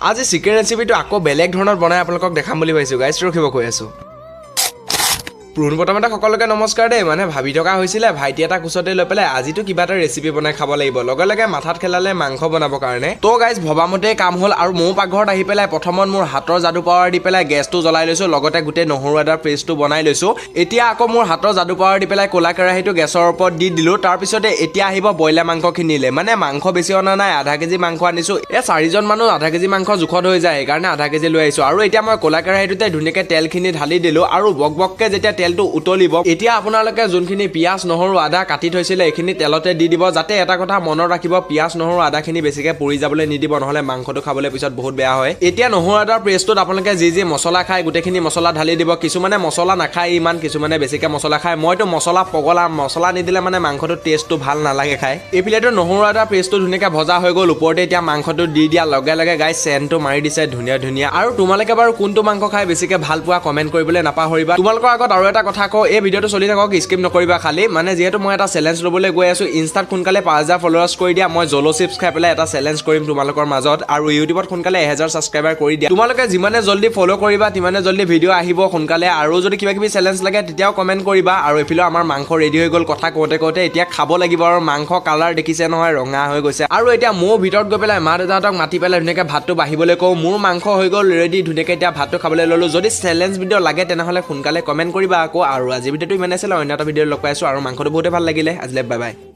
আজি চিকেন ৰেচিপিটো আকৌ বেলেগ ধৰণত বনাই আপোনালোকক দেখাম বুলি ভাবিছোঁ গাইজ। ৰখিব, কৈ আছোঁ। পোনপ্ৰথমতে সকলোকে নমস্কাৰ দেই। মানে ভাবি থকা হৈছিলে, ভাইটি এটা কোচতে লৈ পেলাই আজিতো কিবা এটা ৰেচিপি বনাই খাব লাগিব। লগে লগে মাথাত খেলালে মাংস বনাবৰ কাৰণে। তো গাইজ, ভবামতেই কাম হ'ল আৰু ময়ো পাকঘৰত আহি পেলাই প্ৰথমত মোৰ হাতৰ যাদু পাৱাৰ দি পেলাই গেছটো জ্বলাই লৈছোঁ, লগতে গোটেই নহৰু আদাৰ পেষ্টটো বনাই লৈছোঁ। এতিয়া আকৌ মোৰ হাতৰ যাদু পাৱাৰ দি পেলাই ক'লা কেৰাহীটো গেছৰ ওপৰত দি দিলোঁ। তাৰপিছতে এতিয়া আহিব ব্ৰইলাৰ মাংসখিনিলে। মানে মাংস বেছি অনা নাই, আধা কেজি মাংস আনিছোঁ। এই চাৰিজন মানুহ, আধা কেজি মাংস জোখত হৈ যায়, সেইকাৰণে আধা কেজি লৈ আহিছোঁ। আৰু এতিয়া মই ক'লা কেৰাহীটোতে ধুনীয়াকৈ তেলখিনি ঢালি দিলোঁ আৰু বক বককৈ যেতিয়া তেলটো উতলিব, এতিয়া আপোনালোকে যোনখিনি পিঁয়াজ, নহৰু, আদা কাটি থৈছিলে, এইখিনি তেলতে দি দিব। যাতে এটা কথা মনত ৰাখিব, পিঁয়াজ, নহৰু, আদাখিনি বেছিকৈ পুৰি যাবলৈ নিদিব, নহ'লে মাংসটো খাবলৈ পিছত বহুত বেয়া হয়। এতিয়া নহৰু আদাৰ পেষ্টটোত আপোনালোকে যি যি মছলা খায়, গোটেইখিনি মছলা ঢালি দিব। কিছুমানে মছলা নাখায় ইমান, কিছুমানে বেছিকৈ মছলা খায়। মইতো মছলা পগলা, মছলা নিদিলে মানে মাংসটো টেষ্টটো ভাল নালাগে খাই। এইফালেতো নহৰু আদাৰ পেষ্টটো ধুনীয়াকৈ ভজা হৈ গ'ল। ওপৰতে এতিয়া মাংসটো দি দিয়াৰ লগে লগে গাইজ, চেণ্টটো মাৰি দিছে ধুনীয়া ধুনীয়া। আৰু তোমালোকে বাৰু কোনটো মাংস খাই বেছিকৈ ভাল পোৱা, কমেণ্ট কৰিবলৈ নাপাহৰিবা। তোমালোকৰ আগত আৰু এটা কথা কওঁ, এই ভিডিঅ'টো চলি থাকক, স্কিপ নকৰিবা খালি। মানে যিহেতু মই এটা চেলেঞ্জ ল'বলৈ গৈ আছোঁ, ইনষ্টাত সোনকালে 5000 ফলোৱাৰ্ছ কৰি দিয়া, মই জলো চিপছ খাই পেলাই এটা চেলেঞ্জ কৰিম তোমালোকৰ মাজত। আৰু ইউটিউবত সোনকালে 1000 ছাবস্ক্ৰাইবাৰ কৰি দিয়া। তোমালোকে যিমানে জল্দি ফ'ল' কৰিবা, তিমানে জল্দি ভিডিঅ' আহিব সোনকালে। আৰু যদি কিবা কিবি চেলেঞ্জ লাগে, তেতিয়াও কমেণ্ট কৰিবা। আৰু এইফালেও আমাৰ মাংস ৰেডি হৈ গ'ল। কথা কওঁতে কওঁতে এতিয়া খাব লাগিব। আৰু মাংস কালাৰ দেখিছে নহয়, ৰঙা হৈ গৈছে। আৰু এতিয়া ময়ো ভিতৰত গৈ পেলাই মা দেউতাহঁতক মাতি পেলাই ধুনীয়াকৈ ভাতটো বাঢ়িবলৈ কওঁ। মোৰ মাংস হৈ গ'ল ৰেডি, ধুনীয়াকৈ এতিয়া ভাতটো খাবলৈ ল'লোঁ। যদি চেলেঞ্জ ভিডিঅ' লাগে, তেনেহ'লে সোনকালে কমেণ্ট কৰিবা আকৌ। আৰু আজি ভিডিঅ'টো ইমানে আছিলে, অন্য এটা ভিডিঅ' লগ পাইছোঁ। আৰু মাংসটো বহুতে ভাল লাগিলে। আজিলৈ বাই বাই।